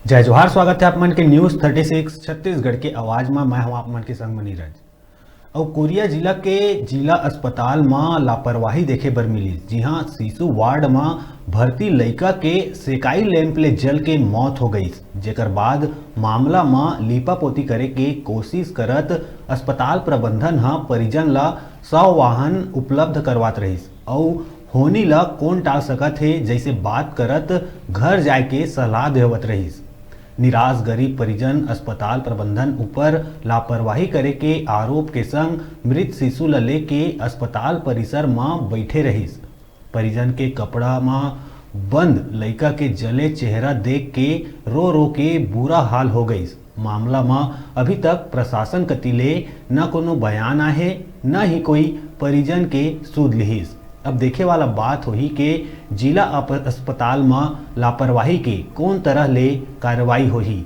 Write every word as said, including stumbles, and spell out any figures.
जय जोहार, स्वागत है आप मन के न्यूज़ थर्टी सिक्स छत्तीसगढ़ के आवाज में। मैं हूं आप मन के संग में नीरज। अउ कोरिया जिला के जिला अस्पताल म लापरवाही देखे बर मिलिस, जिहां शिशु वार्ड म भर्ती लइका के सेकाई लैंप ले जल के मौत हो गईस, जेकर बाद मामला म लीपापोती करे के कोशिश करत अस्पताल प्रबंधन ह परिजन ल शव वाहन उपलब्ध करवात रहिस अउ होनी ल कोन टाल सकत हे, जैसे बात करत घर जाए के सलाह देवत रहिस। निराश गरीब परिजन अस्पताल प्रबंधन ऊपर लापरवाही करे के आरोप के संग मृत शिशु ल लेके अस्पताल परिसर म बैठे रहिस। परिजन के कपड़ा म बंद लइका के जले चेहरा देख के रो रो के बुरा हाल हो गईस। मामला म अभी तक प्रशासन कति ले न कोनो बयान आहे, न ही कोई परिजन के सुध लिहिस। अब देखे वाला बात होही के जिला अप-, अस्पताल म लापरवाही के कोन तरह ले कार्रवाई होही।